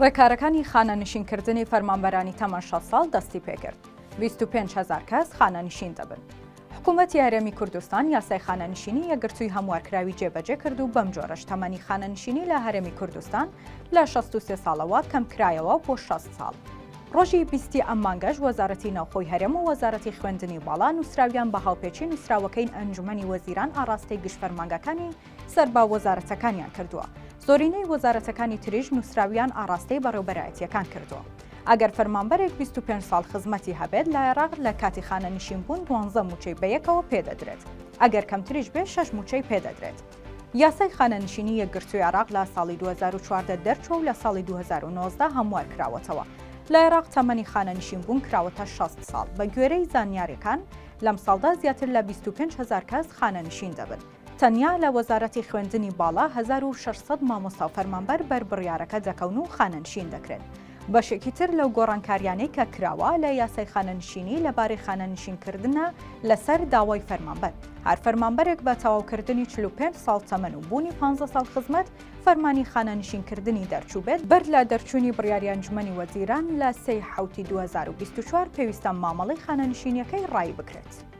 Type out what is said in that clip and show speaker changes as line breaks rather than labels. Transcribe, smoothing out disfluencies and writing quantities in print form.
ڕێکارەکانی خانەنشینکردنی فەرمانبەرانی تەمەن 60 ساڵ دەستی پێکرد. 25 هەزار کەس خانەنشین دەبن. حکوومەتی هەرێمی کوردستان یاسای خانەنشینی یەکگرتووی هەموارکراوی جێبەجێ کرد و بەم جۆرەش تەمەنی خانەنشینی لە هەرێمی کوردستان لە 63 ساڵەوە کەمکرایەوە بۆ 60 ساڵ. ڕۆژی بیستی ئەم مانگەش وەزارەتی ناوخۆی هەرێم و وەزارەتی خوێندنی باڵا نووسراویان بە هاوپێچی نووسراوەکەی ئەنجومەنی وەزیران ئاڕاستەی گشت فەرمانگەکانی سەر بە وەزارەتەکانیان کردووە. زۆرینەی وەزارەتەکانی تریش نووسراویان ئاڕاستەی بەڕێوبەرایەتییەکان کردووە. ئەگەر فەرمانبەرێک 25 ساڵ خزمەتی هەبێت لە عێراق لە کاتی خانەنشین بوون دوانزە مووچەی بەیەکەوە پێدەدرێت. ئەگەر کەمتریش بێت شەش مووچەی پێدەدرێت. یاسای خانەنشینی یەکگرتووی عێراق لە ساڵی 2014 دەرچووە و لە ساڵی 2019 هەموار کراوەتەوە. لە عێراق تەمەنی خانەنشین بوون کراوەتە 60 ساڵ. بە گوێرەی زانیارییەکان لەمساڵدا زیاتر لە 25 هەزار کەس خانەنشین دەبن. تەنیا لە وەزارەتی خوێندنی باڵا 1600 مامۆستا و فەرمانبەر بەر بڕیارەکە دەکەون و خانەنشین دەکرێن. بەشێکی تر لەو گۆڕانکاریانەی کە کراوە لە یاسای خانەنشینی لەبارەی خانەنشینکردنە لەسەر داوای فەرمانبەر. هەر فەرمانبەرێک بە تەواوکردنی 45 ساڵ تەمەن و بوونی 15 ساڵ خزمەت فەرمانی خانەنشینکردنی دەرچووبێت، بەر لە دەرچوونی بڕیاری ئەنجومەنی وەزیران لە سێی حەوتی 2024 پێویستە مامەڵەی خانەنشینیەکەی ڕایی بکرێت.